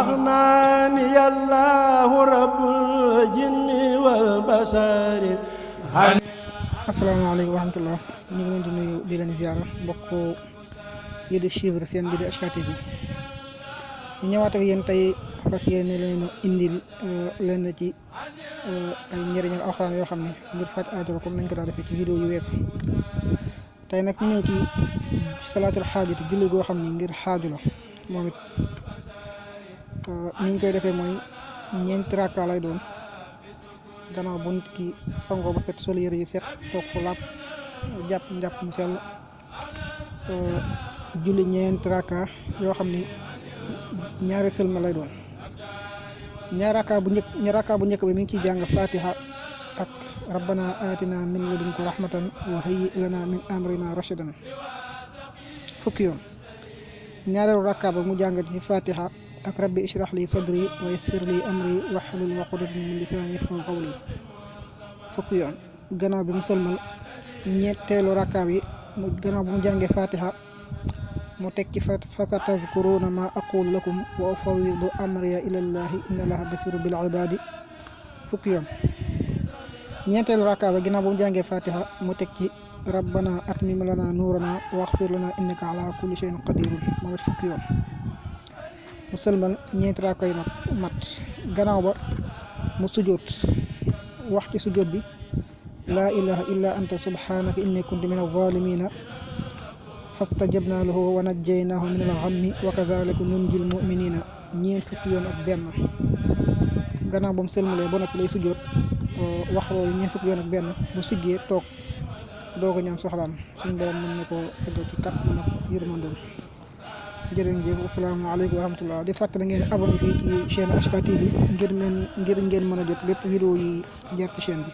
أغناني الله رب الجن والبشر. asalaamaaleykum wa rahmatulah ñu ngi leen di nuyu di leen ziara mbokk yi di suivre seen bi di HK TV ñu ñëwaat ak yéen tey fas yéene leen a indil leen ci ay njëriñal alxuraan yoo xam ne ngir faj aajo comme nañ ko daa defee ci vidéo yu weesu. tey nag ñu ñëw ci salaatul xaajati julli goo xam ne ngir xaaju la moom it niñ koy defee mooy ñeenti rakka lay doon. gannaaw bu nit ki sangoo ba set sol yére yu set toog fu làpp jàpp mu sell julli ñeenti rakka yoo xam ni ñaari sëlma lay doon. ñaari rakka bu njëkk bi mi ngi ciy jàng fatiha ak rabbana atina min ladunka rahmatan wa hayyi lana min amrina rashadan fukki yoon. ñaareelu rakka ba mu jàng ci fatiha ak rabbi ishrah li sadri wa yassir li amri wahlul uqdatan min lisani yafqahu qawli fukki yoon. gannaaw bi mu sëlmal ñetteelu rakka bi gannaaw bu mu jàngee fatiha mu teg ci fasatazkuruna ma aqulu lakum wa ufawwidu amriya ila llahi inna allaha basiru bil ibadi fukki yoon. ñeenteelu rakka bi gannaaw bu mu jàngee fatiha mu teg ci rabbana atmim lana nuurana waghfir lana innaka ala kulli shay'in qadirun moom it fukki yoon. mu sëlmal ñeenti rakkay mat gannaaw ba mu sujjóot wax ci sujjóot bi laa ilaha illa anta subhanaka inni kuntu min az-zalimina fastajabna lahu wa najjaynahu min al-ghammi wa kadhalika nunjil mu'minina ñeent fukki yoon ak benn. gannaaw ba mu sëlmalee ba noppi lay sujjóot wax loolu ñeent fukki yoon ak benn bu siggee toog doog a ñaan soxlaam suñu borom mën na ko fajal ci kàttanam ak yërmandem. jërëjëf asalaamaaleykum wa rahmatulah di fàttali ngeen abonné fii ci chaîne HK TV ngir ngeen mën a jot bépp vidéo yi jaar ci chaîne bi.